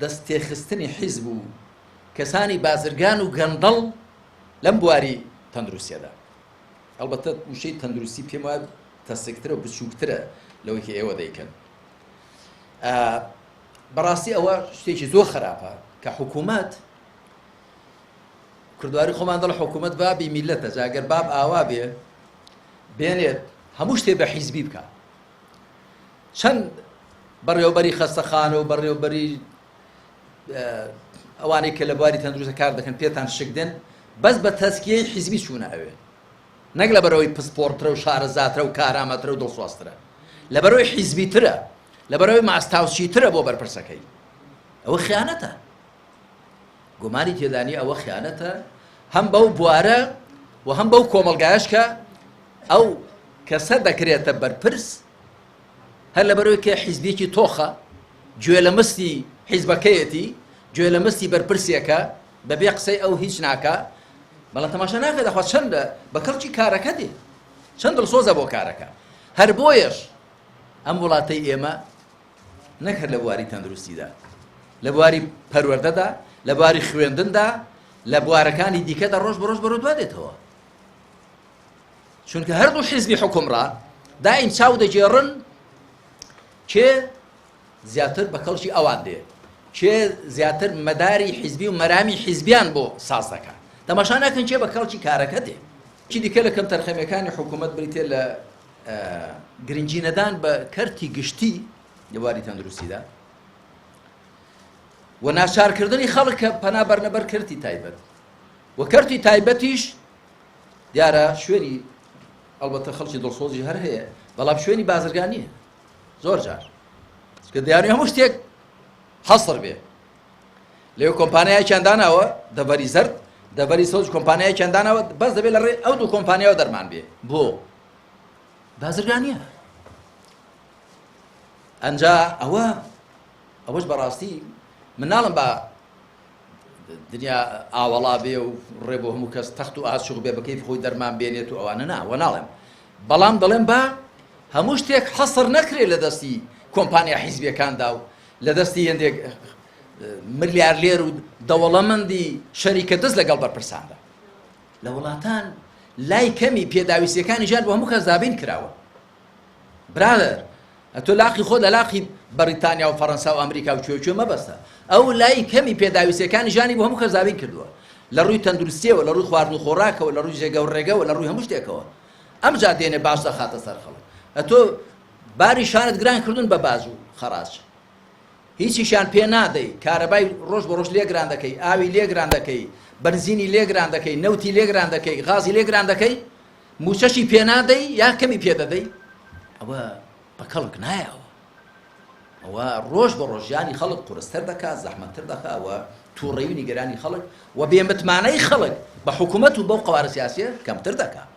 دەست تێخستنی حیزب و کەسانی بازرگان و گەندەڵ لەم بواری تەندروستیەدا. ئەڵبەتە وشەی تەندروستی پێم وایە تەسکترە و بچووکترە لەوەی کە ئێوە دەیکەن. بەڕاستی ئەوە شتێکی زۆر خراپە کە حکوومەت کوردواری خۆمان دەڵ حکوومەت بابی میلەتە جاگەر باب ئاوا بێ بێنێت هەموو شتێ بە حیزبی بکە چەند بەڕێوبەری خەستەخانە و بەڕێوبەری ئەوانەی کە لە بواری تەندروستە کار دەکەن پێتان شک دێن بەس بە تەزکیەی حیزبی چوونە ئەوێ نەک لەبەرەوەی پسپۆڕترە و شارەزاترە و کارامەترە و دڵسۆزترە لەبەرەوەی حیزبیترە لەبەرەوەی ماستاوچیترە بۆ بەرپرسەکەی ئەوە خیانەتە گومانی تێدانی ئەوە خیانەتە هەم بەو بوارە و هەم بەو کۆمەلگایش کە ئەو کەسە دەکرێتە بەرپرس هەر لەبەرەوەی کە حیزبێکی تۆخە، گوێ لە مستی حیزبەکەیەتی، گوێ لە مستی بەرپرسێکە، بەبێ قسەی ئەو هیچ ناکا، بەڵام تەماشا ناکا دەخوا چەند بە کەڵکی کارەکە دێ، چەند دڵسۆزە بۆ کارەکە. هەر بۆیەش ئەم وڵاتەی ئێمە نەک هەر لە بواری تەندروستیدا، لە بواری پەروەردەدا، لە بواری خوێندندا، لە بوارەکانی دیکەدا ڕۆژ بە ڕۆژ بەرەو دوا دێتەوە. چونکە هەردوو حیزبی حوکمڕان دایم چاو دەگێڕن کێ زیاتر بە کەڵکی ئەوان دێ کێ زیاتر مەداری حیزبی و مەرامی حیزبیان بۆ ساز دەکات تەماشا ناکەن کێ بە کەڵکی کارەکە دێ چی دیکە لە کەم تەرخەمیەکانی حکوومەت بریتە لە گرنگی نەدان بە کەرتی گشتی لە بواری تەندروستیدا و ناچارکردنی خەڵک کە پەنا بەرنە بەر کەرتی تایبەت و کەرتی تایبەتیش دیارە شوێنی ئەڵبەتە خەڵکی دڵسۆزی هەر هەیە بەڵام شوێنی بازرگانیە زۆر جار کە دیاری هەموو شتێک حەسر بێ لەوێ کۆمپانیایەکیان داناوە دەبەری زەرد دەبەری سەوز کۆمپانیایەکیان داناوە بەس دەبێت لە ڕێ ئەو دوو کۆمپانیاوە دەرمان بێ بۆ بازرگانیە ئەنجا ئەوە ئەوەش بەڕاستی مناڵم بە دنیا ئاوەڵا بێ و ڕێ بۆ هەموو کەس تەخت و ئاسوغ بێ بە کەیفی خۆی دەرمان بێنێت و ئەوانە نا وە ناڵێم بەڵام دەڵێم با هەموو شتێک حەسر نەکرێت لە دەستی کۆمپانیا حیزبیەکاندا و لە دەستی هێندێک ملیارلێر و دەوڵەمەندی شەریکە دەست لەگەڵ بەرپرساندا لە وڵاتان لای کەمی پێداویستیەکانی ژیان بۆ هەموو کەس دابین کراوە برادەر ئەتۆ لاقی خۆت لە لاقی بەڕیتانیا و فەڕەنسا و ئەمریکا و کوێ کوێ مەبەستە. ئەو لای کەمی پێداویستیەکانی ژیانی بۆ هەموو کەس دابین کردووە. لە ڕووی تەندروستیەوە، لە ڕووی خواردن و خۆراکەوە، لە ڕووی جێگە و ڕێگەوە، لە ڕووی هەموو شتێکەوە. ئەمجا دێنێ باج دەخاتە سەر خەڵک. ئەتۆ باری شانت گران کردوون بە باج و خەڕاج. هیچیشیان پێ نادەی. کارەبای ڕۆژ بە ڕۆژ لێ گران دەکەی، ئاوی لێ گران دەکەی، بەنزینی لێ گران دەکەی، نەوتی لێ گران دەکەی، غازی لێ گران دەکەی. مووچەشی پێ نادەی یا کەمی پێ دەدەی ئەوە بە کەڵک نایەوە ئەوە ڕۆژ بە ڕۆژ ژیانی خەڵک قورستر دەکات زەحمەتتر دەکات و تووڕەیی و نیگەرانی خەڵک و بێمتمانەی خەڵک بە حکوومەت و بەو قەوارە سیاسیە کەمتر دەکات.